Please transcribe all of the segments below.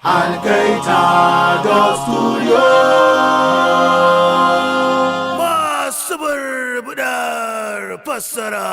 Algaita Dub Studio. Masu barbudar fassara.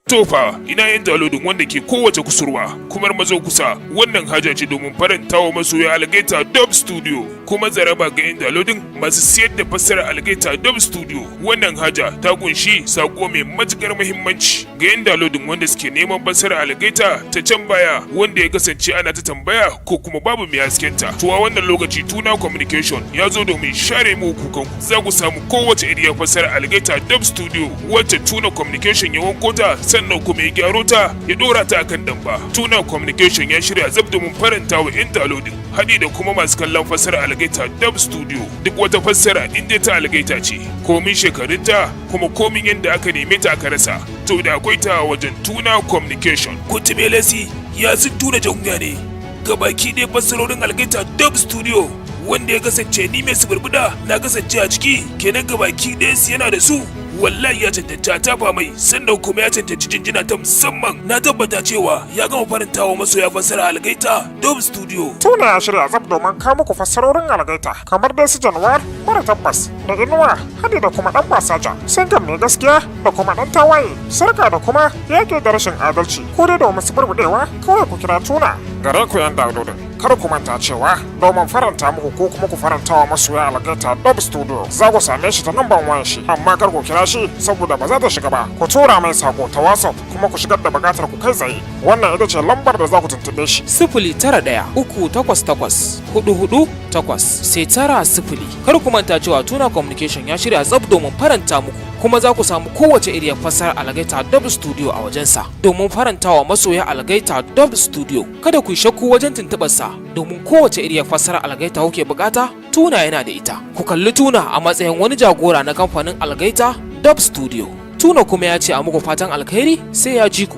Tofa ina yin downloading wanda ke kowace kusurwa kuma mazo kusa. Wannan haja ce domin faranta wa masoya Algaita Dub Studio, kuma zaraba ga yin downloading masu siyar da fassarar Algaita Dub Studio. Wannan haja ta kunshi sako mai matukar muhimmanci ga yin downloading wanda suke neman fassarar Algaita ta can baya, wanda ya kasance ana ta tambaya ko kuma babu mai haskenta. To, a wannan lokaci Tuna Communication ya zo domin share muku kukan. Za ku samu kowace iriyar fassarar Algaita Dub Studio wacce Tuna Communication ya wanko ta, sannan kuma ya gyaro ta, ya dora ta akan damba. Tuna Communication ya shirya zab domin faranta wa 'yan downloading haɗi da kuma masu kallon fassarar Algaita Dub Studio. Duk wata fassara inda ta Algaita ce, komin shekarunta kuma komin yadda aka neme ta aka rasa, to da akwai ta wajen Tuna Communication. Kutume lasi ya sun tuna jahunya ne gabaki ɗaya fassarorin Algaita Dub Studio wanda ya kasance ni mai suburbuda na kasance a ciki kenan, gabaki ɗaya su yana da su. Wallahi ya cancanci a tafa mai, sannan kuma ya cancanci jinjina ta musamman. Na tabbata cewa ya gama farantawa masoya fassara Algaita Dub Studio. Tuna ya shirya tsaf domin kawo muku fassarorin Algaita kamar dai su Januwar, Mara Tabbas da Inuwa, hadi da kuma Ɗan Basaja, Singan Mai Gaskiya da kuma Ɗan Tawaye, Sarka da kuma Yaƙi da Rashin Adalci. Ko dai domin su burbuɗewa, kawai ku kira Tuna. Gare ku yan downloading, kar ku manta cewa domin faranta muku ko kuma ku faranta wa masoya Algaita Dub Studio, za ku same shi ta namban wayan shi, amma kar ku kira shi saboda ba za ta shiga ba. Ku tura mai sako ta WhatsApp kuma ku shigar da bukatar ku kai tsaye. Wannan ita ce lambar da za ku tuntuɓe shi. 091388448 sai 90. Kar ku manta cewa Tuna Communication ya shirya tsaf domin faranta muku, kuma za ku samu kowace iriyar fassarar Algaita Dub Studio a wajensa domin farantawa masoya Algaita Dub Studio. Kada ku yi shakku wajen tuntuɓarsa, domin kowace iriyar fassarar Algaita kuke bukata, Tuna yana da ita. Ku kalli Tuna a matsayin wani jagora na kamfanin Algaita Dub Studio. Tuna kuma ya ce a muku fatan alkhairi, sai ya ji ku.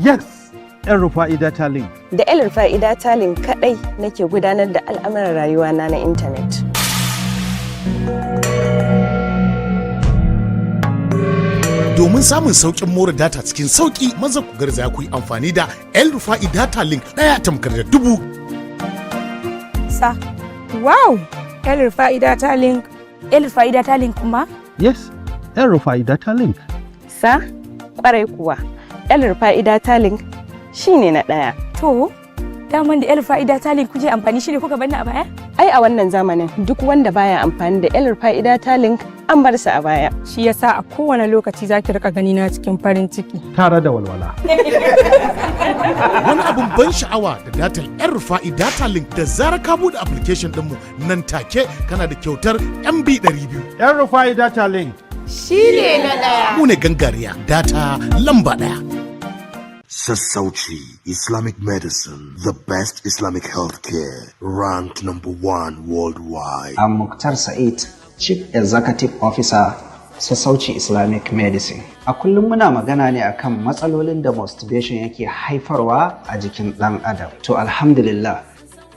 Yes, El Rufa'i Data Link. Da El Rufa'i Data Link kadai nake gudanar da al'amuran rayuwana na intanet. Domin samun sauƙin more data cikin sauƙi, maza ku garzaya ku yi amfani da El Rufa'i Data Link, ɗaya tamkar da dubu. Sa. Wow! El Rufa'i Data Link. El Rufa'i Data Link kuma? Yes, El Rufa'i Data Link. Sa, kwarai kuwa. El Rufa'i Data Link shine na ɗaya. To, daman da El Rufa'i Data Link kuke amfani shi ne kuka banni a baya? Ai a wannan zamanin duk wanda baya amfani da El Rufa'i Data Link an bar sa a baya. Shi yasa a kowane lokaci zaki rika gani na cikin farin ciki. Tare da walwala. Wani abun ban sha'awa da datar El Rufa'i Data Link, da zarar ka buɗe application ɗinmu, nan take kana da kyautar MB 200. El Rufa'i Data Link. Shi ne na ɗaya. Mu ne gangariya data lamba ɗaya. Sassauci Islamic Medicine, the best Islamic healthcare, ranked number one worldwide. I'm Mukhtar Said, Chief Executive Officer, Sassauci Islamic Medicine. A kullum muna magana ne akan matsalolin da masturbation yake haifarwa a jikin ɗan adam. To, alhamdulillah,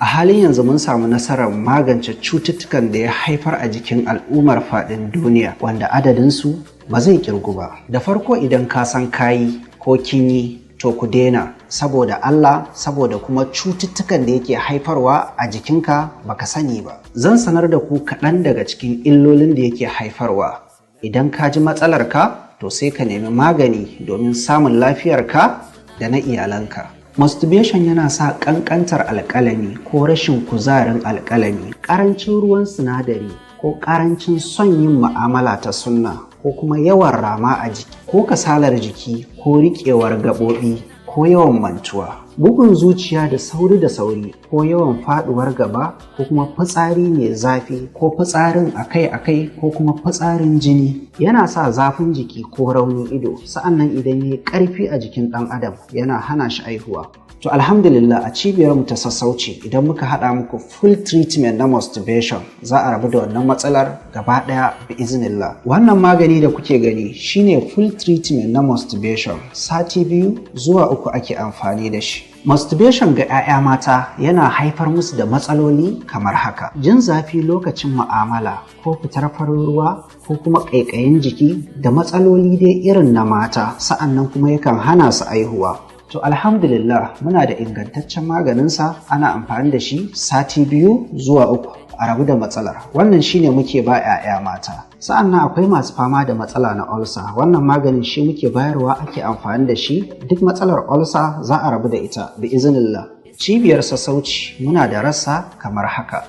a halin yanzu mun samu nasarar magance cututtukan da ya haifar a jikin al'ummar faɗin duniya, wanda adadinsu ba zai kirgu ba. Da farko, idan ka san kayi ko kin yi, to ku daina saboda Allah, saboda kuma cututtukan da yake haifarwa a jikinka baka sani ba. Zan sanar da ku kaɗan daga cikin illolin da yake haifarwa. Idan ka ji matsalarka, to sai ka nemi magani domin samun lafiyarka da na iyalanka. Masturbation yana sa ƙanƙantar alƙalami ko rashin kuzarin alƙalami, ƙarancin ruwan sinadari ko ƙarancin son yin mu'amala ta sunna, ko kuma yawan rama a jiki ko kasalar jiki ko riƙewar gaɓoɓi ko yawan mantuwa. Bugun zuciya da sauri da sauri ko yawan faɗuwar gaba ko kuma fitsari mai zafi ko fitsarin akai-akai ko kuma fitsarin jini. Yana sa zafin jiki ko raunin ido. Sa'annan idan ya yi ƙarfi a jikin ɗan adam, yana hana shi aihuwa. To alhamdulillah, a cibiyar mu ta Sassauci, idan muka haɗa muku full treatment na masturbation, za a rabu da wannan matsalar gaba ɗaya bi iznillah. Wannan magani da kuke gani shine full treatment na masturbation, sati 2 zuwa 3 ake amfani da shi. Masturbation ga 'ya'ya mata yana haifar musu da matsaloli kamar haka: jin zafi lokacin mu'amala, ko fitar farin ruwa, ko kuma ƙaiƙayin jiki, da matsaloli dai irin na mata. Sa'annan kuma yakan hana su aihuwa. To alhamdulillah, muna da ingantaccen maganinsa, ana amfani da shi sati 2 zuwa 3 a rabu da matsalar. Wannan shine muke ba 'ya'ya mata. Sa'annan akwai masu fama da matsala na ulcer. Wannan maganin shi muke bayarwa, ake amfani da shi, duk matsalar ulcer za a rabu da ita bi iznillah. Cibiyar Sassauci muna da rassa kamar haka: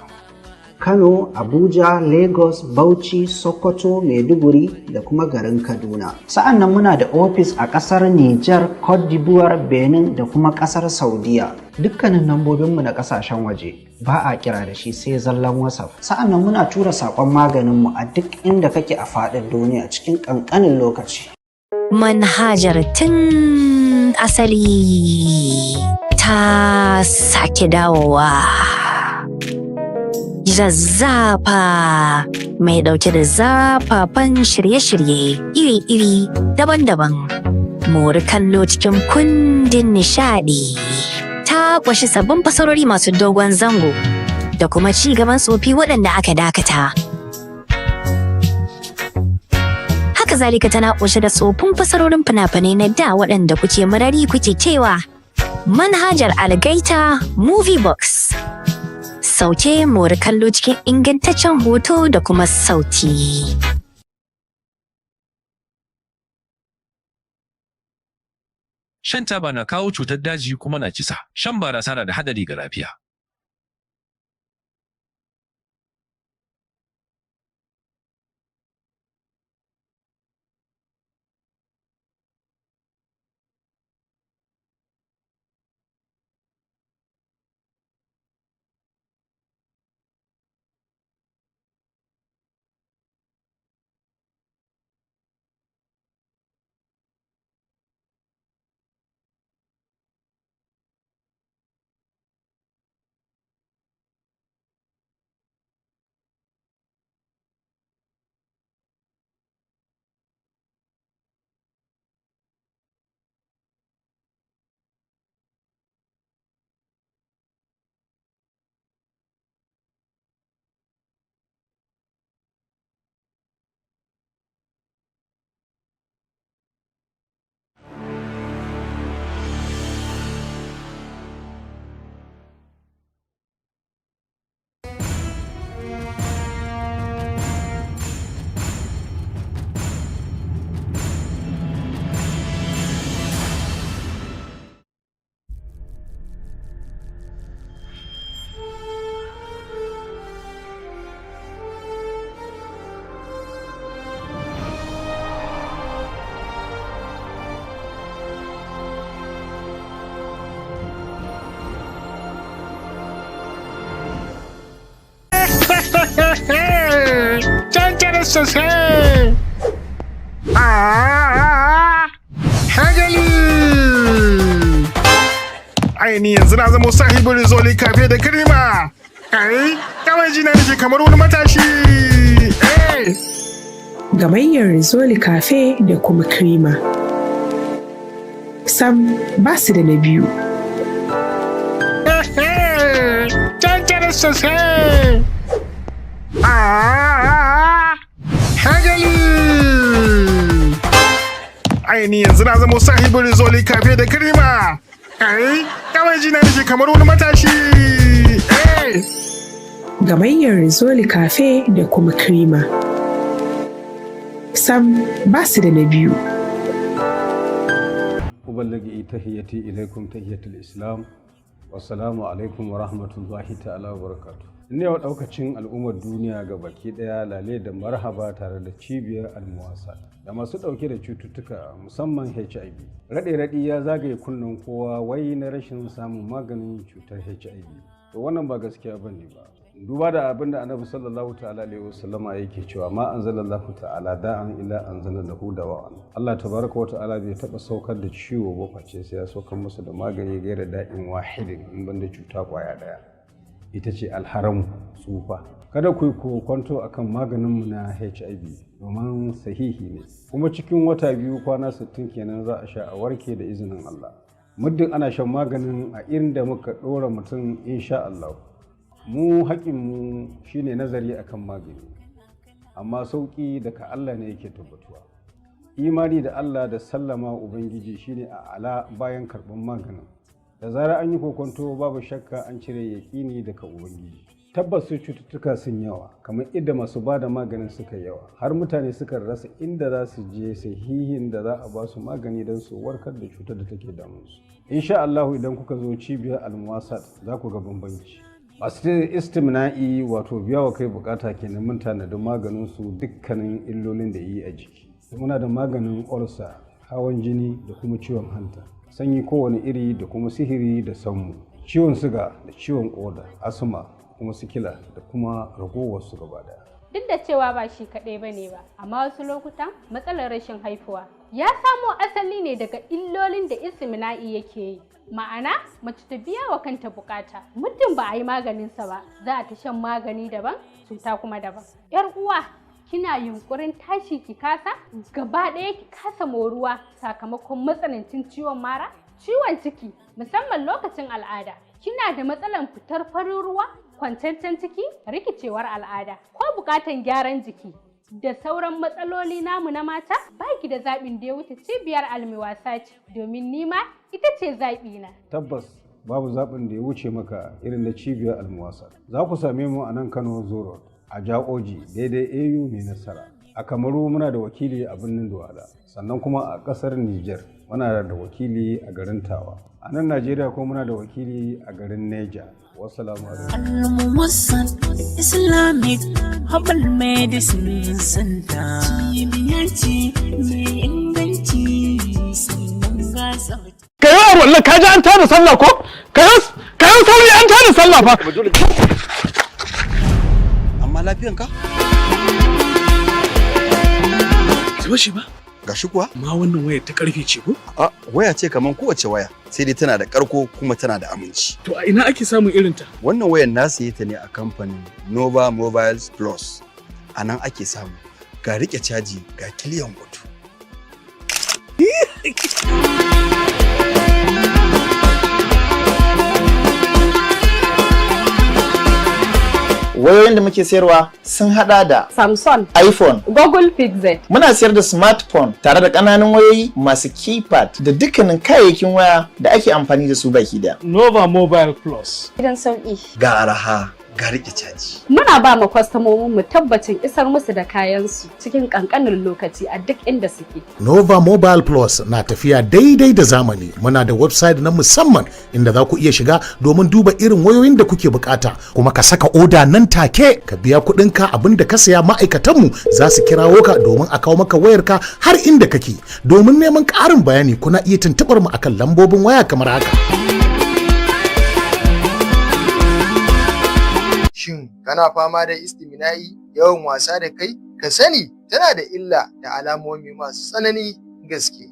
Kano, Abuja, Lagos, Bauchi, Sokoto, Maiduguri da kuma garin Kaduna. Sa'an nan muna da ofis a ƙasar Nijar, Cote d'Ivoire, Benin da kuma ƙasar Saudiya. Dukkanin lambobinmu na ƙasashen waje ba a kira da shi, sai zallan WhatsApp. Sa'an nan muna tura saƙon maganinmu a duk inda kake a faɗin duniya cikin ƙanƙanin lokaci. Manhajar tun asali ta sake dawowa. Zazzafa mai ɗauke da zafafan shirye-shirye iri-iri daban-daban. Mori kallo cikin kundin nishaɗi. Ta ƙunshi sabbin fasarori masu dogon zango da kuma ci gaban tsofi waɗanda aka dakata. Haka zalika tana ƙunshe da tsofin fasarorin fina-finai na da waɗanda kuke marari kuke cewa. Manhajar Algaita Movie Box. Sauke mori kallo cikin ingantaccen hoto da kuma sauti. Shan taba na kawo cutar daji kuma na kisa. Shan barasa na da hadari ga lafiya. Cancana sosai! Ah, hagali! Ai ni yanzu na zama sahibin Rizoli Cafe da Kirima. Ai, kawai ji na nake kamar wani matashi. Eh! Gamayyar Rizoli Cafe da kuma Krima. Sam ba su da na biyu. Cancana sosai! Ah, hagali! Ai ni yanzu na zama sahibin Rizoli Cafe da Kirima. Ai, kawai ji na nake kamar wani matashi. Eh! Gamayyar Rizoli Cafe da kuma Krima. Sam ba su da na biyu. أبلغ تحيتي إليكم تحية الإسلام، والسلام عليكم ورحمة الله تعالى وبركاته. Ina yau daukacin al'ummar duniya ga baki daya lale da marhaba tare da cibiyar Almuwasa da masu dauke da cututtuka, musamman HIV. Raɗe-raɗi ya zagaye kunnen kowa wai na rashin samun maganin cutar HIV. To wannan ba gaskiya bane ba. Duba da abin da Annabi sallallahu ta'ala alaihi wasallama yake cewa, ma anzalallahu ta'ala da'an illa anzala lahu dawa'an. Allah tabaraka wa ta'ala bai taba saukar da ciwo ba face sai ya saukar masa da magani, gaira da'in wahidin, in banda cuta kwaya daya, ita ce alharamu, tsufa. Kada ku yi kwanto akan maganinmu na HIV, domin sahihi ne, kuma cikin wata 2, kwana 60 kenan, za a sha a warke da izinin Allah, muddin ana shan maganin a inda muka ɗora mutum, insha Allah. Mu haƙinmu shine nazari akan magani, amma sauƙi daga Allah ne yake tabbatuwa. Imani da Allah da sallama Ubangiji shine a ala bayan karɓar maganin. Da zarar an yi kokonto, babu shakka an cire yaƙini daga Ubangiji. Tabbas su cututtuka sun yawa kamar idda masu ba da maganin suka yawa, har mutane suka rasa inda za su je sahihin da za a ba su magani don su warkar da cutar da take damunsu. Insha Allahu, idan kuka zo cibiyar Almuwasat za ku ga bambanci. Masu istimna'i, wato biya wa kai bukata kenan, mun tanadi maganin su dukkanin illolin da yi a jiki. Muna da maganin ulcer, hawan jini da kuma ciwon hanta, sanyi kowane iri da kuma sihiri da sammu, ciwon suga da ciwon koda, asma, kuma sikila da kuma ragowar su gaba daya. Duk da cewa ba shi kaɗai ba ne ba, amma wasu lokutan matsalar rashin haifuwa ya samo asali ne daga illolin da istimna'i yake yi. Ma'ana, mace ta biya wa kanta bukata, muddin ba a yi maganinsa ba, za a ta shan magani daban, cuta kuma daban. Yar uwa, kina yunkurin tashi ki kasa, gaba ɗaya ki kasa moruwa sakamakon matsanancin ciwon mara, ciwon ciki, musamman lokacin al'ada. Kina da matsalar fitar farin ruwa, kwantaccen ciki, rikicewar al'ada, ko bukatan gyaran jiki da sauran matsaloli namu na mata, baki da zaɓin da ya wuce cibiyar Almiwasa ce, domin nima ita ce zaɓina. Tabbas babu zaɓin da ya wuce maka irin na cibiyar Almuwasa. Za ku same mu a nan Kano, Zoro, a Ja'oji, daidai AU Mai Nasara. A Kamaru muna da wakili a birnin Duwala, sannan kuma a ƙasar Niger muna da wakili a garin Tawa. A nan Najeriya kuma muna da wakili a garin Neja. Wassalamu alaikum. Al-Muwassat Islamic Herbal Medicine Center. Cibiyar ce mai inganci, sannan ga tsafta. Ka yi wallah, ka ji an tada sallah ko? Ka yi sauri, an tada sallah fa. Amma lafiyanka? Zuba shi ba. Gashi kuwa? Ma wannan wayar ta karfe ce ko? A waya ce kaman kowace waya, sai dai tana da karko kuma tana da aminci. To, a ina ake samun irin ta? Wannan wayar na siye ta ne a kamfanin Nova Mobiles Plus. A nan ake samu. Ga rike caji, ga kiliyan hoto. Wayoyin da muke sayarwa sun hada da Samsung, iPhone, Google Pixel. Muna sayar da smartphone tare da ƙananan wayoyi masu keypad da dukkanin kayayyakin waya da ake amfani da su baki daya. Nova Mobile Plus. Gidan sauki. Ga araha, ga rike caji. Muna ba ma kwastomomin mu tabbacin isar musu da kayansu cikin kankanin lokaci a duk inda suke. Nova Mobile Plus na tafiya daidai da zamani. Muna da website na musamman inda za ku iya shiga domin duba irin wayoyin da kuke bukata, kuma ka saka oda nan take, ka biya kuɗinka, abin da ka saya ma'aikatanmu za su kirawo ka domin a kawo maka wayarka har inda kake. Domin neman ƙarin bayani, kuna iya tuntuɓar mu akan lambobin waya kamar haka. Shin kana fama da istimina'i, yawan wasa da kai? Ka sani, tana da illa da alamomi masu tsanani gaske.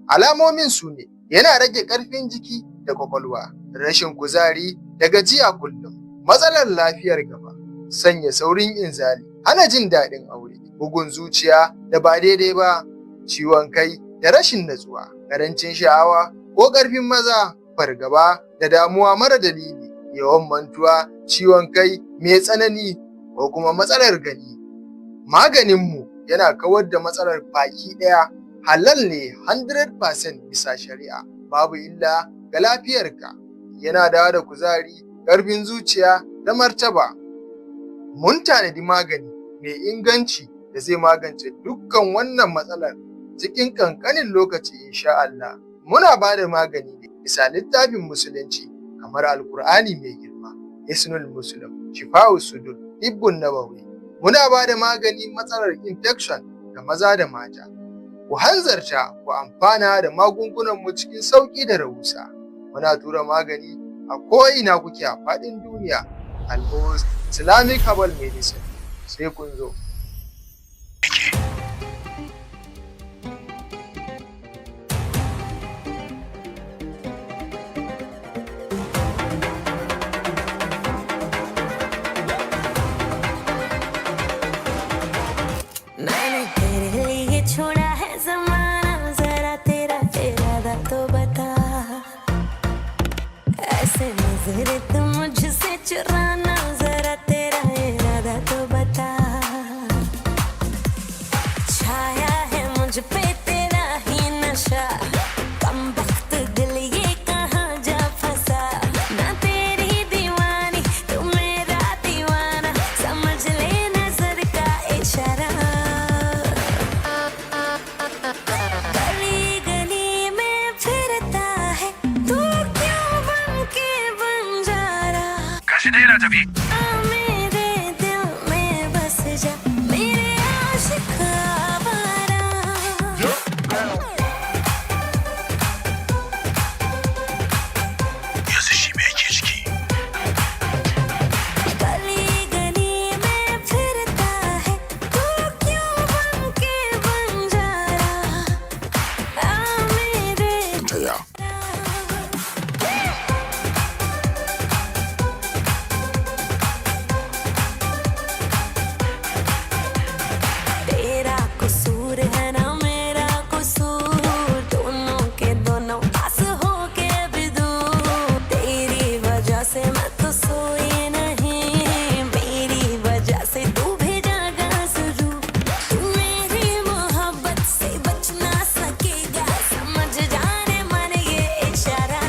Alamomin su ne: yana rage ƙarfin jiki da kwakwalwa, rashin kuzari da gajiya kullum, matsalar lafiyar gaba, sanya saurin inzali, hana jin daɗin aure, bugun zuciya da ba daidai ba, ciwon kai da rashin natsuwa, ƙarancin sha'awa ko ƙarfin maza, fargaba da damuwa mara dalili, yawan mantuwa, ciwon kai mai tsanani ko kuma matsalar gani. Maganinmu yana kawar da matsalar baki ɗaya, halal ne 100% bisa shari'a, babu illa ga lafiyarka. Yana dawo da kuzari, ƙarfin zuciya da martaba. Mun tanadi magani mai inganci da zai magance dukkan wannan matsalar cikin ƙanƙanin lokaci, insha Allah. Muna ba da magani ne bisa littafin Musulunci kamar Alkur'ani mai girma, Hisnul Muslim, Shifa'u Sudur, Tibbun Nabawi. Muna ba da magani matsalar infection ga maza da mata. Ku hanzarta ku amfana da magungunanmu cikin sauƙi da rahusa. Muna tura magani a ko'ina kuke a faɗin duniya. Al-Uz Islamic Herbal Medicine. Sai kun zo. मैंने तेरे लिए छोड़ा है जमाना, जरा तेरा इरादा तो बता। ऐसे नजरे तुम मुझसे चुराना, जरा तेरा इरादा तो बता। छाया है मुझ पे तेरा ही नशा, कम वक्त दिल ये कहाँ जा फंसा। मैं तेरी दीवानी तू मेरा दीवाना, समझ ले नजर का इशारा। गली गली में फिरता है तू क्यों बन के Banjara. Gashi dai yana tafi. आ मेरे दिल में बस जा मेरे आशिक आवारा। Yanzu shi me yake ciki? गली गली में फिरता है तू क्यों बन के बंजारा। आ मेरे Taya. तेरा कसूर है ना मेरा कसूर, दोनों के दोनों पास हो के भी दूर। तेरी वजह से मैं तो सोई नहीं, मेरी वजह से तू भी जागा जरूर। तू मेरी मोहब्बत से बच ना सकेगा, समझ जाने मन ये इशारा।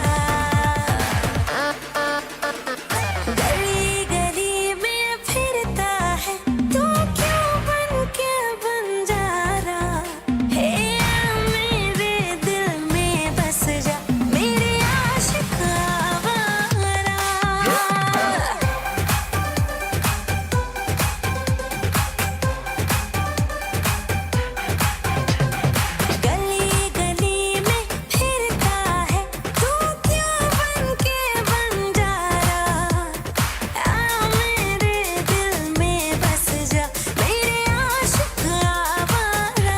गली गली में फिरता है तू क्यों बन के बंजारा। हे मेरे दिल में बस जा मेरे आशिक आवारा। गली गली में फिरता है तू क्यों बन के बंजारा। आ मेरे दिल में बस जा मेरे आशिक आवारा।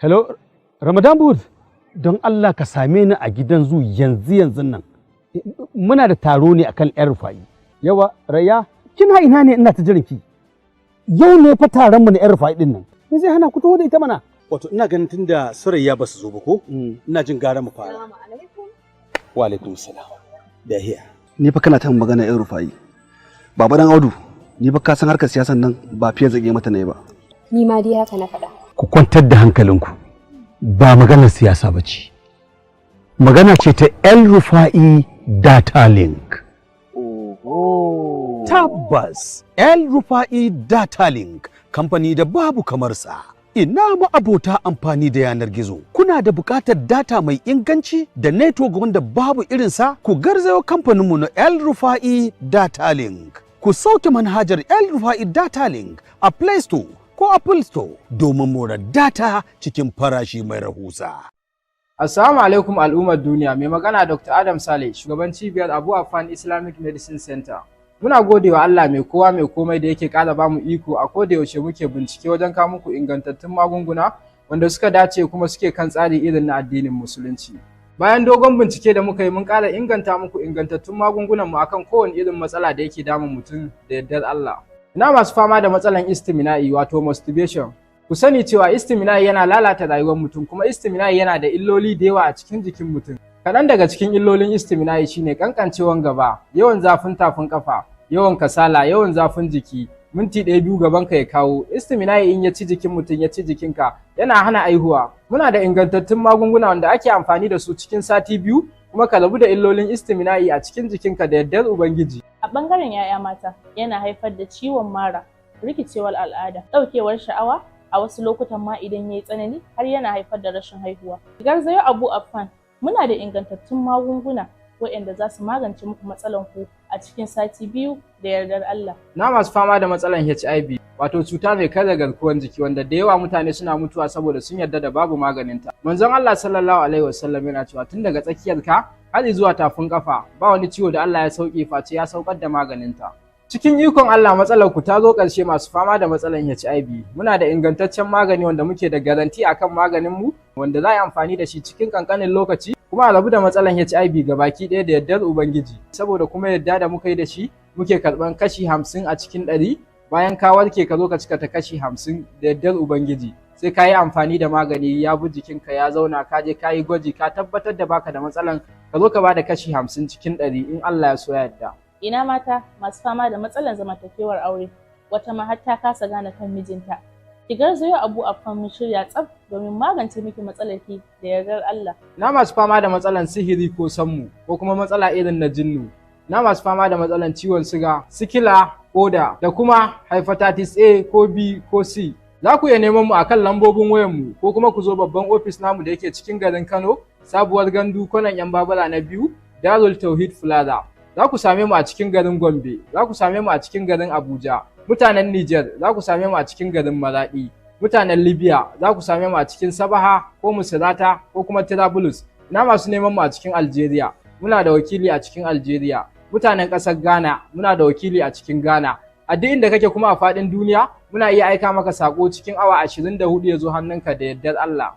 Hello, Ramadan Booth, don Allah ka same ni a gidan zu yanzu yanzu nan. Muna da taro ne akan 'yan Rufa'i. Yawa, Raya, kina ina ne ina ta jiran ki? Yau ne fa taron mu na 'yan Rufa'i din nan. Me zai hana ku taho da ita mana? Wato ina ganin tunda Surayya ba su zo ba ko? Ina jin gara mu fara. Wa alaikum salam. Dahiya. Ni fa kana ta magana yan Rufa'i. Baba dan Audu, ni fa ka san harkar siyasan nan ba fiye zage mata ne ba. Ni ma dai haka na faɗa. Ku kwantar da hankalinku. Ba maganar siyasa ba ce. Magana ce ta El Rufa'i Data Link. Tabbas, El Rufa'i Data Link kamfani da babu kamarsa. Ina ma'abota amfani da yanar gizo. Kuna da buƙatar data mai inganci da network wanda babu irinsa? Ku garzayo kamfaninmu na El Rufa'i Data Link. Ku sauke manhajar El Rufa'i Data Link a Play Store ko Apple Store domin more data cikin farashi mai rahusa. Assalamu alaikum al'ummar duniya, mai magana Dr. Adam Saleh, shugaban cibiyar Abu Affan Islamic Medicine Center. Muna gode wa Allah mai kowa mai komai da yake ƙara bamu iko a koda yaushe muke bincike wajen kawo muku ingantattun magunguna wanda suka dace kuma suke kan tsari irin na addinin Musulunci. Bayan dogon bincike da muka yi, mun ƙara inganta muku ingantattun magungunan mu akan kowane irin matsala da yake damun mutum da yardar Allah. Ina masu fama da matsalan istimina'i, wato masturbation. Ku sani cewa istimina'i yana lalata rayuwar mutum, kuma istimina'i yana da illoli da yawa a cikin jikin mutum. Kaɗan daga cikin illolin istimina'i shine kankancewan gaba, yawan zafin tafin kafa, yawan kasala, yawan zafin jiki, minti ɗaya biyu gaban ka ya kawo. Istimina'i in ya ci jikin mutum, ya ci jikinka, yana hana aihuwa. Muna da ingantattun magunguna wanda ake amfani da su cikin sati 2 kuma ka rabu da illolin istimina'i a cikin jikinka da yardar Ubangiji. A ɓangaren 'ya'ya mata, yana haifar da ciwon mara, rikicewar al'ada, ɗaukewar sha'awa, a wasu lokutan ma idan ya yi tsanani har yana haifar da rashin haihuwa. Garzayo Abu Affan, muna da ingantattun magunguna waɗanda za su magance muku matsalan ku a cikin sati 2 da yardar Allah. Na masu fama da matsalan HIV, wato cuta mai karya garkuwar jiki wanda da yawa mutane suna mutuwa saboda sun yarda da babu maganinta. Manzon Allah sallallahu alaihi wasallam yana cewa tun daga tsakiyar ka har zuwa tafin kafa ba wani ciwo da Allah ya sauke face ya saukar da maganinta. Cikin ikon Allah, matsalar ku ta zo ƙarshe. Masu fama da matsalar HIV, muna da ingantaccen magani wanda muke da garanti akan maganin mu, wanda za a yi amfani da shi cikin kankanin lokaci kuma a rabu da matsalar HIV gabaki ɗaya da yardar Ubangiji. Saboda kuma yadda da muka yi da shi, muke karɓan kashi 50 a cikin 100. Bayan ka warke, ka zo ka cika ta kashi 50 da yardar Ubangiji. Sai ka yi amfani da magani ya bi jikinka ya zauna, ka je ka yi gwaji, ka tabbatar da baka da matsalan, ka zo ka bada kashi 50 cikin 100 in Allah ya so ya yarda. Ina mata masu fama da matsalar zamantakewar aure, wata ma har ta kasa gane kan mijinta. Ki garzayo Abu Affan, mun shirya tsaf domin magance miki matsalar ki da yardar Allah. Na masu fama da matsalan sihiri ko sammu ko kuma matsala irin na jinnu. Na masu fama da matsalan ciwon siga, sikila, koda da kuma hepatitis A ko B ko C. Za ku iya neman mu akan lambobin wayanmu ko kuma ku zo babban ofis namu da yake cikin garin Kano, Sabuwar Gandu, kwanan 'Yan Babura na biyu, Darul Tauhid Plaza. Za ku same mu a cikin garin Gombe, za ku same mu a cikin garin Abuja. Mutanen Niger, za ku same mu a cikin garin Maradi. Mutanen Libya, za ku same mu a cikin Sabaha ko Misrata ko kuma Trablus. Ina masu neman mu a cikin Algeria, muna da wakili a cikin Algeria. Mutanen ƙasar Ghana, muna da wakili a cikin Ghana. A duk inda kake kuma a faɗin duniya, muna iya aika maka sako cikin awa 24 ya zo hannunka da yardar Allah.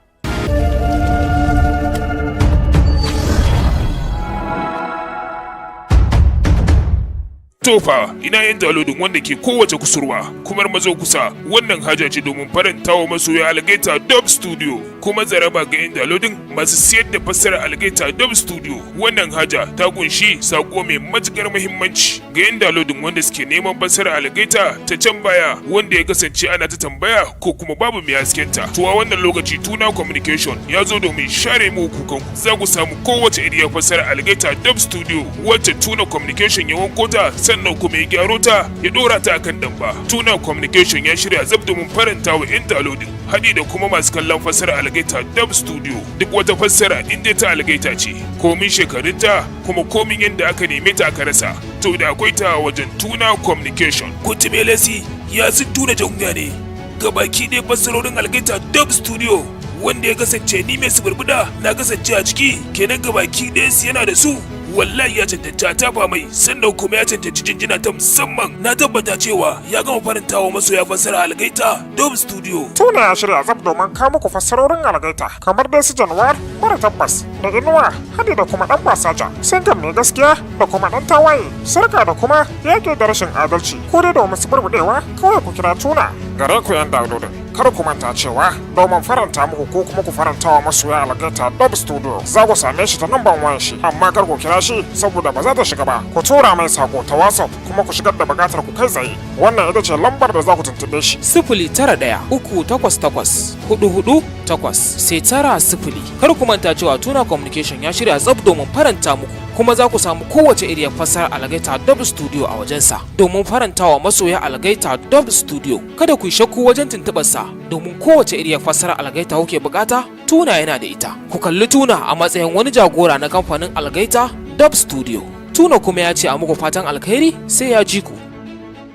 Tofa, ina yan downloading wanda ke kowace kusurwa, kuma mazo kusa, wannan haja ce domin faranta wa masoya Algaita Dub Studio, kuma zaraba ga yan downloading masu siyar da fassarar Algaita Dub Studio. Wannan haja ta kunshi sako mai matukar muhimmanci ga yan downloading wanda suke neman fassarar Algaita ta can baya, wanda ya kasance ana ta tambaya ko kuma babu mai haskenta. To, a wannan lokaci Tuna Communication ya zo domin share muku kukan. Za ku samu kowace iriyar fassarar Algaita Dub Studio wacce Tuna Communication ya wanko ta, sannan kuma ya gyaro ta, ya dora ta akan damba. Tuna Communication ya shirya zab domin faranta wa 'yan downloading haɗi da kuma masu kallon fassara Algaita Dub Studio. Duk wata fassara in dai ta Algaita ce, komin shekarunta kuma komin yadda aka neme ta aka rasa, to da akwai ta wajen Tuna Communication. Kutumelesi ya sun tuna jagunga ne gabaki ɗaya fassarorin Algaita Dub Studio wanda ya kasance ni mai suburbuda na kasance a ciki kenan, gabaki ɗayansu yana da su. Wallahi ya cancanci a tafa mai, sannan kuma ya cancanci jinjina ta musamman. Na tabbata cewa ya gama faranta wa masoya fassara Algaita Dub Studio. Tuna ya shirya tsaf domin kawo muku fassarorin Algaita kamar dai su Januwar, Mara Tabbas, da Inuwa, hadi da kuma Ɗan Basaja, Singan Mai Gaskiya da kuma Ɗan Tawaye, Sarka da kuma Yaƙi da Rashin Adalci. Ko dai domin su burbuɗewa, kawai ku kira Tuna. Gare ku yan downloading, kar ku manta cewa domin faranta muku ko kuma ku faranta wa masoya Algaita Dub Studio, za ku same shi ta namban wayan shi, amma kar ku kira shi saboda ba za ta shiga ba. Ku tura mai sako ta WhatsApp kuma ku shigar da bukatar ku kai tsaye. Wannan ita ce lambar da za ku tuntube shi. 091388448 sai 90. Kar ku manta cewa Tuna Communication ya shirya tsaf domin faranta muku, kuma za ku samu kowace iriyar fassarar Algaita Dub Studio a wajensa domin farantawa masoya Algaita Dub Studio. Kada ku yi shakku wajen tuntuɓarsa, domin kowace iriyar fassarar Algaita kuke bukata, Tuna yana da ita. Ku kalli Tuna a matsayin wani jagora na kamfanin Algaita Dub Studio. Tuna kuma ya ce a muku fatan alkhairi, sai ya ji ku.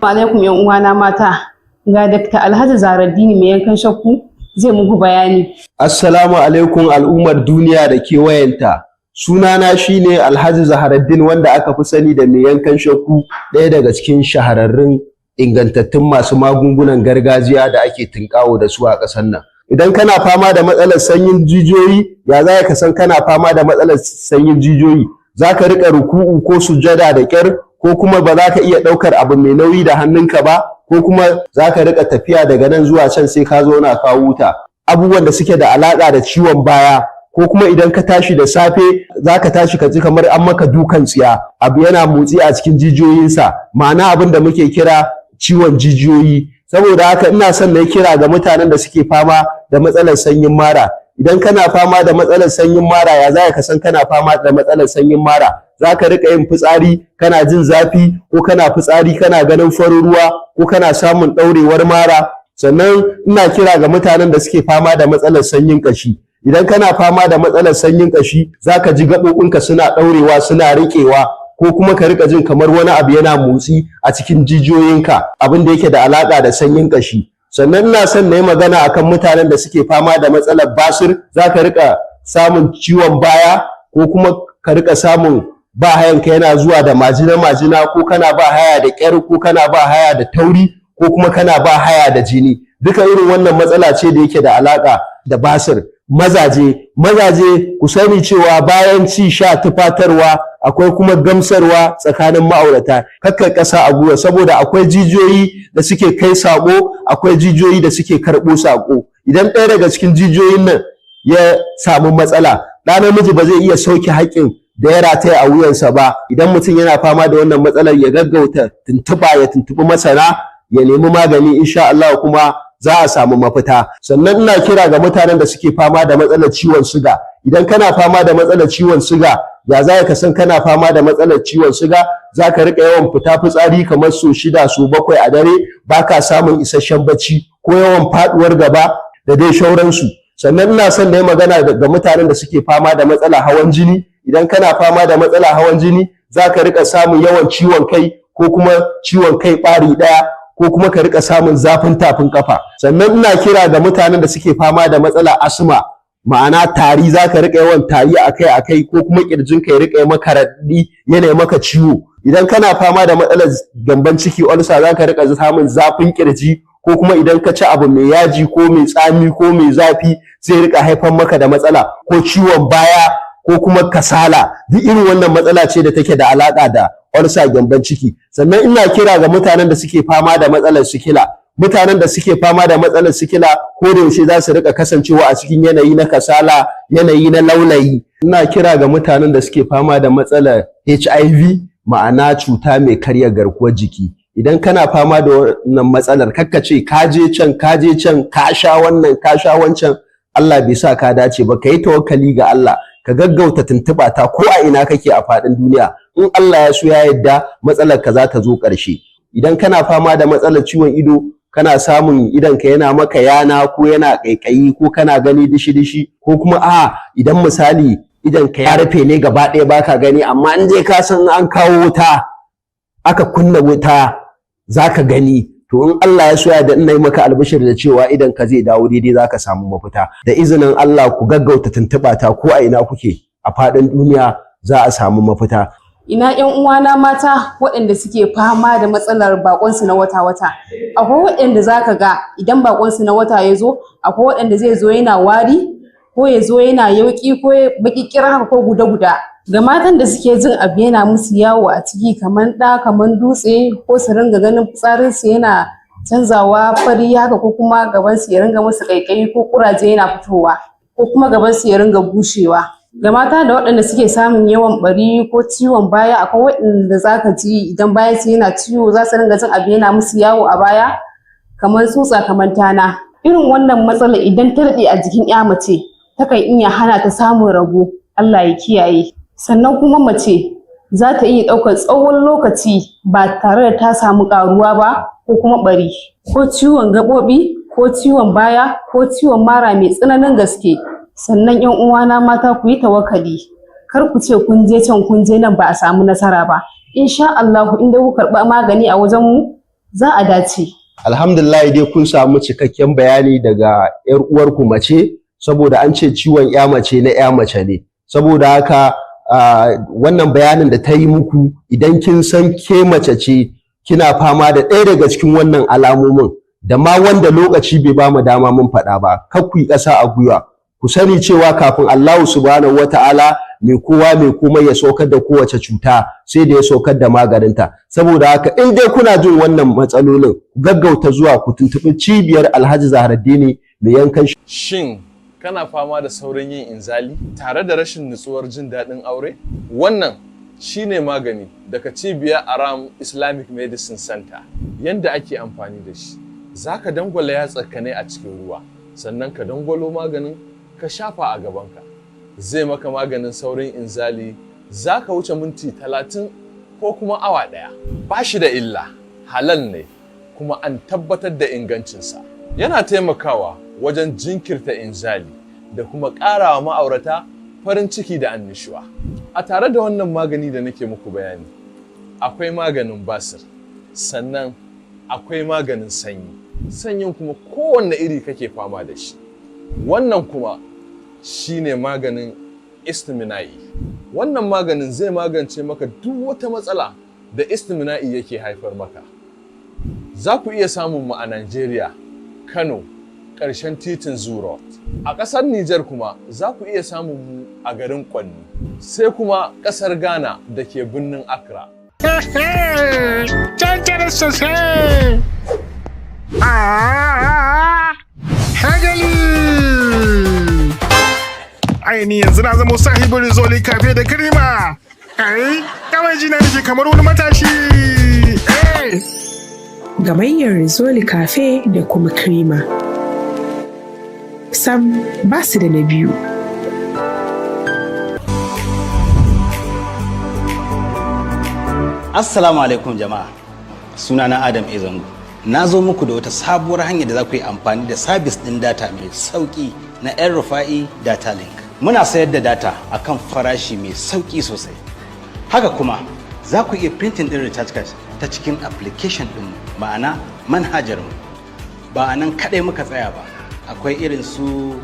Alaikum yan uwana mata, ga Dr. Alhaji Zaraddini mai yankan shakku zai muku bayani. Assalamu alaikum al'ummar duniya da kewayenta. Sunana shine Alhaji Zaharaddin, wanda aka fi sani da mai yankan shakku, ɗaya daga cikin shahararrun ingantattun masu magungunan gargajiya da ake tunƙaho da su a ƙasar nan. Idan kana fama da matsalar sanyin jijiyoyi, ya za ka san kana fama da matsalar sanyin jijiyoyi? Za ka riƙa ruku'u ko sujada da ƙyar, ko kuma ba za ka iya ɗaukar abu mai nauyi da hannunka ba, ko kuma za ka riƙa tafiya daga nan zuwa can sai ka zauna ka huta. Abubuwan da suke da alaƙa da ciwon baya, ko kuma idan ka tashi da safe za ka tashi ka ji kamar an maka dukan tsiya, abu yana motsi a cikin jijiyoyinsa, ma'ana abin da muke kira ciwon jijiyoyi. Saboda haka ina son na yi kira ga mutanen da suke fama da matsalar sanyin mara. Idan kana fama da matsalar sanyin mara, ya za ka san kana fama da matsalar sanyin mara? Za ka riƙa yin fitsari kana jin zafi, ko kana fitsari kana ganin farin ruwa, ko kana samun ɗaurewar mara. Sannan ina kira ga mutanen da suke fama da matsalar sanyin ƙashi. Idan kana fama da matsalar sanyin ƙashi, za ka ji gaɓoɓinka suna ɗaurewa, suna riƙewa. Ko kuma ka rika jin kamar wani abu yana motsi a cikin jijiyoyinka, abin da yake da alaka da sanyin kashi. Sannan ina son na yi magana akan mutanen da suke fama da matsalar basir. Za ka rika samun ciwon baya, ko kuma ka rika samun ba hayanka yana zuwa da majina majina, ko kana ba haya da ƙyar, ko kana ba haya da tauri, ko kuma kana ba haya da jini. Duka irin wannan matsala ce da yake da alaka da basir. Mazaje, mazaje, ku sani cewa bayan ci, sha, tufatarwa, akwai kuma gamsarwa tsakanin ma'aurata. Kakka ƙasa a gwiwa, saboda akwai jijiyoyi da suke kai saƙo, akwai jijiyoyi da suke karɓo saƙo. Idan ɗaya daga cikin jijiyoyin nan ya samu matsala, ɗa namiji ba zai iya sauke haƙƙin da ya rataya a wuyansa ba. Idan mutum yana fama da wannan matsalar, ya gaggauta tuntuɓa, ya tuntuɓi masana, ya nemi magani, insha Allah kuma za a samu mafita. Sannan ina kira ga mutanen da suke fama da matsalar ciwon suga. Idan kana fama da matsalar ciwon suga, ya za ka san kana fama da matsalar ciwon suga? Za ka riƙa yawan fita fitsari kamar so 6, so 7 a dare, baka samun isasshen bacci, ko yawan faɗuwar gaba da dai shauransu. Sannan ina son na yi magana ga mutanen da suke fama da matsalar hawan jini. Idan kana fama da matsalar hawan jini, za ka riƙa samun yawan ciwon kai, ko kuma ciwon kai ɓari ɗaya, ko kuma ka riƙa samun zafin tafin ƙafa. Sannan ina kira ga mutanen da suke fama da matsalar asma, ma'ana tari. Za ka riƙa yawan tari akai akai, ko kuma ƙirjinka ya riƙa maka raɗaɗi, yana maka ciwo. Idan kana fama da matsalar gyambon ciki, ulcer, za ka riƙa samun zafin ƙirji, ko kuma idan ka ci abu mai yaji ko mai tsami ko mai zafi, zai riƙa haifar maka da matsala, ko ciwon baya, ko kuma kasala. Duk irin wannan matsala ce da take da alaƙa da ulcer, gyambon ciki. Sannan ina kira ga mutanen da suke fama da matsalar sikila. Mutanen da suke fama da matsalar sikila, ko da yaushe za su rika kasancewa a cikin yanayi na kasala, yanayi na laulayi. Ina kira ga mutanen da suke fama da matsalar HIV, ma'ana cuta mai karya garkuwar jiki. Idan kana fama da wannan matsalar, kakka ce ka je can, ka je can, ka sha wannan, ka sha wancan, Allah bai sa ka dace ba. Ka yi tawakkali ga Allah, ka gaggauta tuntuɓa ta ko a ina kake a faɗin duniya. In Allah ya so ya yarda, matsalar ka za ta zo ƙarshe. Idan kana fama da matsalar ciwon ido, kana samun idon ka yana maka yana, ko yana ƙaiƙayi, ko kana gani dishi-dishi, ko kuma a idan misali idon ka ya rufe ne gaba ɗaya baka gani, amma in dai ka san an kawo wuta aka kunna wuta zaka gani, to in Allah ya so ya da, ina yi maka albishir da cewa idan ka zai dawo daidai, zaka samu mafita da izinin Allah. Ku gaggauta tuntuɓa ta ko a ina kuke a faɗin duniya, za a samu mafita. Ina ƴan uwana mata waɗanda suke fama da matsalar baƙonsu na wata-wata. Akwai waɗanda zaka ga idan baƙonsu na wata ya zo, akwai waɗanda zai zo yana wari, ko ya zo yana yauƙi, ko baƙi ƙirin haka, ko guda-guda. Ga matan da suke jin abu yana musu yawo a ciki kamar ɗa, kamar dutse, ko su ringa ganin fitsarinsu yana canzawa fari haka, ko kuma gabansu ya ringa musu ƙaiƙayi, ko ƙuraje yana fitowa, ko kuma gabansu ya ringa bushewa. Ga mata da waɗanda suke samun yawan ɓari ko ciwon baya, akwai waɗanda zaka ji idan bayansu yana ciwo, za su ringa jin abu yana musu yawo a baya kamar tsutsa, kamar tana. Irin wannan matsala idan ta daɗe a jikin ƴa mace, takan iya hana ta samun rabo, Allah ya kiyaye. Sannan kuma mace za ta iya ɗaukar tsawon lokaci ba tare da ta samu ƙaruwa ba, ko kuma ɓari, ko ciwon gaɓoɓi, ko ciwon baya, ko ciwon mara mai tsananin gaske. Sannan ƴan uwana mata, ku yi tawakkali, kar ku ce kun je can, kun je nan, ba a samu nasara ba. Insha Allahu, in dai ku karɓa magani a wajen mu, za a dace. Alhamdulillah, dai kun samu cikakken bayani daga yar uwarku mace, saboda an ce ciwon ya mace na ya mace ne. Saboda haka wannan bayanin da ta yi muku, idan kin san ke mace ce kina fama da ɗaya daga cikin wannan alamomin da ma wanda lokaci bai ba mu dama mun faɗa ba, kar ku yi ƙasa a gwiwa. Ku sani cewa kafin Allahu subhanahu wata'ala mai kowa mai komai ya saukar da kowace cuta, sai da ya saukar da maganinta. Saboda haka in dai kuna jin wannan matsalolin, ku gaggauta zuwa ku tuntuɓi cibiyar Alhaji Zaharaddini mai yankan Shin kana fama da saurin yin inzali tare da rashin nutsuwar jin daɗin aure? Wannan shine magani daga cibiyar Aram Islamic Medicine Center. Yanda ake amfani da shi: za ka dangwala yatsarka ne a cikin ruwa, sannan ka dangwalo maganin ka shafa a gabanka. Zai maka maganin saurin inzali, za ka wuce minti 30 ko kuma awa 1. Ba shi da illa, halal ne, kuma an tabbatar da ingancinsa. Yana taimakawa wajen jinkirta inzali da kuma ƙarawa ma'aurata farin ciki da annishuwa. A tare da wannan magani da nake muku bayani, akwai maganin basir, sannan akwai maganin sanyi. Sanyin kuma kowanne iri kake fama da shi. Wannan kuma shine maganin istimina'i. Wannan maganin zai magance maka duk wata matsala da istimina'i yake haifar maka. Za ku iya samun mu a Najeriya, Kano, ƙarshen titin Zoo Road. A ƙasar Nijar kuma za ku iya samun mu a garin Kwanni, sai kuma ƙasar Ghana da ke birnin Accra. Cancanar sosai! Ah, Hagali! Aini yanzu na zama sahibin Rizoli Cafe da Kirima. Ai, kawai ji na nake kamar wani matashi. Eh! Gamayyar Rizzoli Cafe da kuma Krima. Sam ba su da na biyu. Assalamu alaikum jama'a. Sunana Adam A. Zango. Na zo muku da wata sabuwar hanyar da za ku yi amfani da sabis ɗin data mai sauƙi na 'yan Rufa'i Data Link. Muna sayar da data akan farashi mai sauƙi sosai. Haka kuma za ku iya printing ɗin recharge card ta cikin application ɗin, ma'ana manhajar mu. Ba a nan kaɗai muka tsaya ba, akwai irin su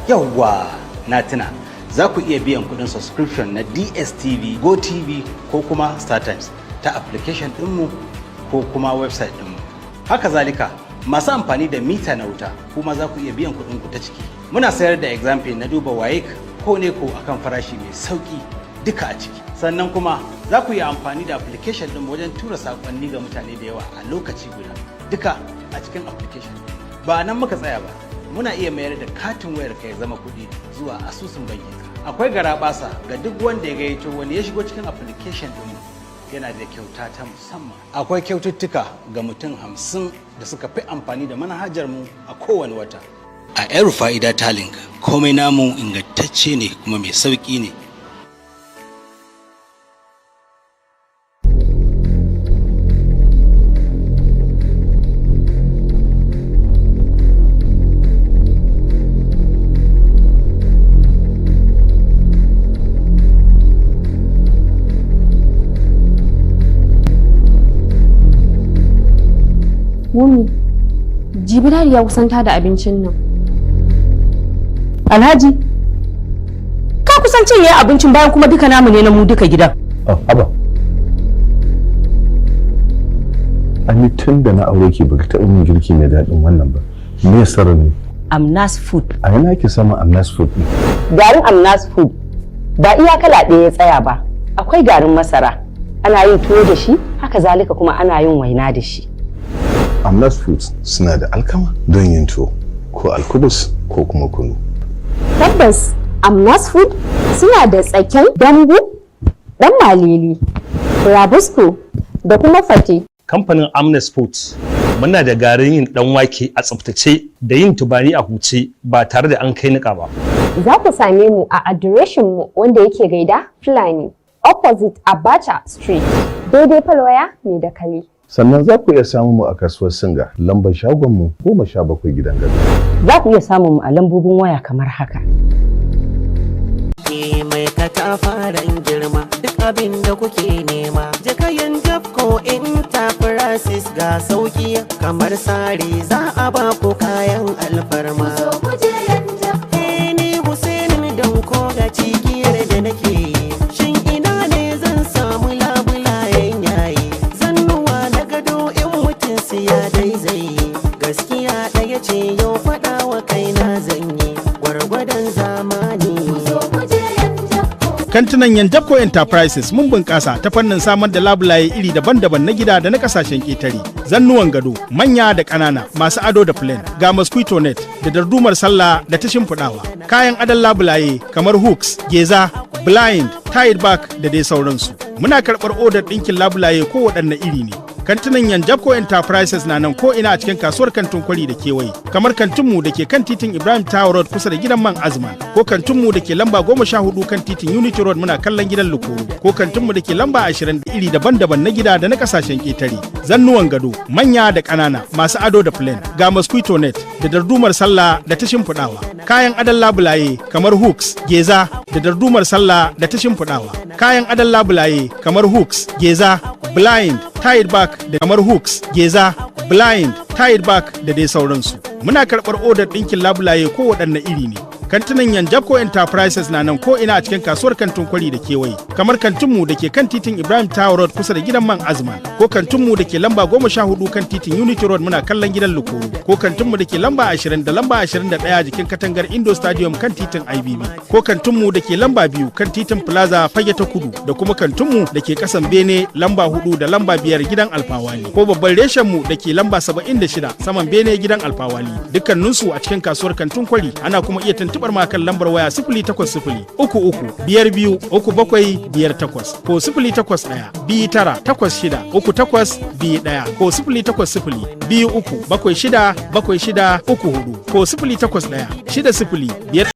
yawwa, na tuna, za ku iya biyan kuɗin subscription na DSTV, GoTV ko kuma StarTimes ta application ɗinmu ko kuma website ɗinmu. Haka zalika masu amfani da mita na wuta kuma za ku iya biyan kuɗin ku ta ciki. Muna sayar da exam na duba WAEC ko NECO akan farashi mai sauƙi duka a ciki. Sannan kuma za ku iya amfani da application ɗin wajen tura saƙonni ga mutane da yawa a lokaci guda, duka a cikin application. Ba nan muka tsaya ba, muna iya mayar da katin wayar ka ya zama kuɗi zuwa asusun bankin. Akwai garabasa ga duk wanda ya gayyato wani ya shigo cikin application ɗinmu, yana da kyauta ta musamman. Akwai kyaututtuka ga mutum 50 da suka fi amfani da manhajar mu a kowane wata. A 'yan Rufa'i Data Link, komai namu ingantacce ne kuma mai sauƙi ne. Mumi, jibi Dadi ya kusanta da abincin nan. Alhaji, ka kusan cinye abincin bayan kuma duka namu ne na mu duka gidan. Haba. Ani tun da na aure ki baka taɓa min girki mai daɗin wannan ba. Me sirrin ne? Amnas Food. A ina ake samun Amnas Food ne? Garin Amnas Food ba iya kala ɗaya ya tsaya ba. Akwai garin masara. Ana yin tuwo da shi, haka zalika kuma ana yin waina da shi. Amnas Foods suna da alkama don yin tuwo, ko alkubus ko kuma kunu. Tabbas, Amnas Food suna da tsaken dambu, ɗan malili, burabusko da kuma fate. Kamfanin Amnes Foods muna da garin yin dan wake a tsaftace da yin tubani a huce ba tare da an kai niƙa ba. Za ku same mu a adireshinmu wanda yake Gaida Fulani, opposite Abacha Street, daidai falwaya mai dakali. Sannan za ku iya samun mu a kasuwar Singa, lambar shagonmu 17 gidan gado. Za ku iya samun mu a lambobin waya kamar haka. Mai katafaren girma duk abin da kuke nema. Jakayan Jafco Enterprises ga sauki kamar sari, za a ba ku kayan alfarma. Eh, ni Husainin Danko ga cikiyar da nake yi. Shin ina ne zan samu labulayen yayi? Zannuwa na gado in mutum siya dai zai yi. Gaskiya ɗaya ce yau, faɗa wa kaina zan yi gwargwadon zamani. Kantinan Yanjabco Enterprises mun bunƙasa ta fannin samar da labulaye iri daban-daban na gida da na kasashen ƙetare. Zannuwan gado, manya da ƙanana, masu ado da plain, ga mosquito net da dardumar sallah da ta shimfiɗawa. Kayan adon labulaye kamar hooks, geza, blind, tied back da dai sauransu. Muna karɓar odar ɗinkin labulaye ko waɗanne iri ne. Kantinan Yanjabco Enterprises na nan ko ina a cikin kasuwar Kantin Kwari da kewaye, kamar kantinmu da ke kan titin Ibrahim Tower Road kusa da gidan man Azman, ko kantinmu da ke lamba 14 kan titin Unity Road muna kallon gidan Lukuru, ko kantinmu da ke lamba 20 da iri daban-daban na gida da na kasashen ƙetare. Zannuwan gado, manya da ƙanana, masu ado da plain, ga mosquito net da dardumar sallah da ta shimfiɗawa. Kayan adon labulaye kamar hooks, geza da dardumar sallah da ta shimfiɗawa. Kayan adon labulaye kamar hooks, geza, blind, tied back da kamar hooks, geza, blind, tied back da dai sauransu. Muna karɓar odar ɗinkin labulaye ko waɗanne iri ne. Kantinan Yanjabco Enterprises na nan ko ina a cikin kasuwar Kantin Kwari da kewaye, kamar kantinmu da ke kan titin Ibrahim Tower Road kusa da gidan man Azman, ko kantinmu da ke lamba 14 kan titin Unity Road muna kallon gidan Lukuru, ko kantinmu da ke lamba 20 da lamba 21 jikin katangar Indo Stadium kan titin IBB, ko kantinmu da ke lamba 2 kan titin Plaza Fage ta Kudu, da kuma kantinmu da ke kasan Bene lamba 4 da lamba 5 gidan Alfawali, ko babban reshenmu da ke lamba 76 saman Bene gidan Alfawali. Dukkaninsu a cikin kasuwar Kantin Kwari. Ana kuma iya tuntuɓar ma kan lambar waya 08033523758 ko 08129863821 ko 08023767634 ko 08160 5.